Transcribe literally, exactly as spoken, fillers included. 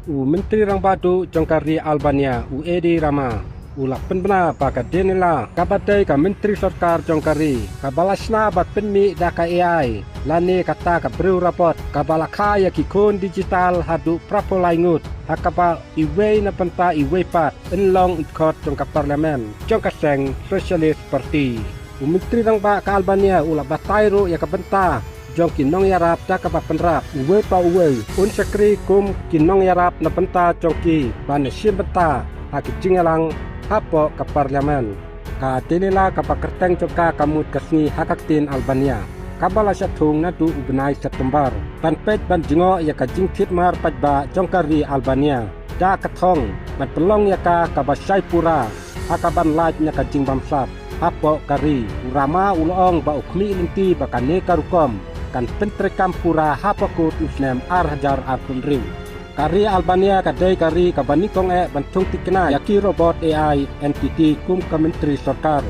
U Myntri Rangbah Duh jong ka ri Albania, u Edi Rama, u la pynbna ba ka Daniela, kaba dei ka Myntri Sorkar jong ka ri, kaba la shna bad pynmih da ka A I, lane kata ka briew robot, kaba la kha ïa ki khun digital haduh phra phew lai ngut, ha kaba iwei na bynta iwei pat yn long u dkhot jong ka Parliament jong ka seng Socialist Party. U Myntri Rangbah ka Albania u la batai ruh ïa ka bynta jong ki nongïarap da kaba pynrap uwei pa uwei un shakri kum ki nongïarap na bynta jong ki ban ïashim bynta ha ki jingïalang hapoh ka Parliament. Ka Daniela kaba kyrteng jong ka ka mut ka sngi ha ka ktien Albania, kaba la shah thung naduh u bnai September ban peit ban jngoh ïa ka jingthied mar paidbah jong ka ri Albania da ka thong ban pynlong ïa ka kaba shai pura ha kaban lait na ka jingbamsap hapoh ka ri. U Rama u la ong ba u khmih lynti ba kane ka rukom kan pyntreikam pura ha ba kut u snem ar hajar arphew hynriew. Ka ri Albania ka dei ka ri kaba nyngkong eh ban thung thikna ïa ki robot A I N T T kum ka Myntri Sorkar.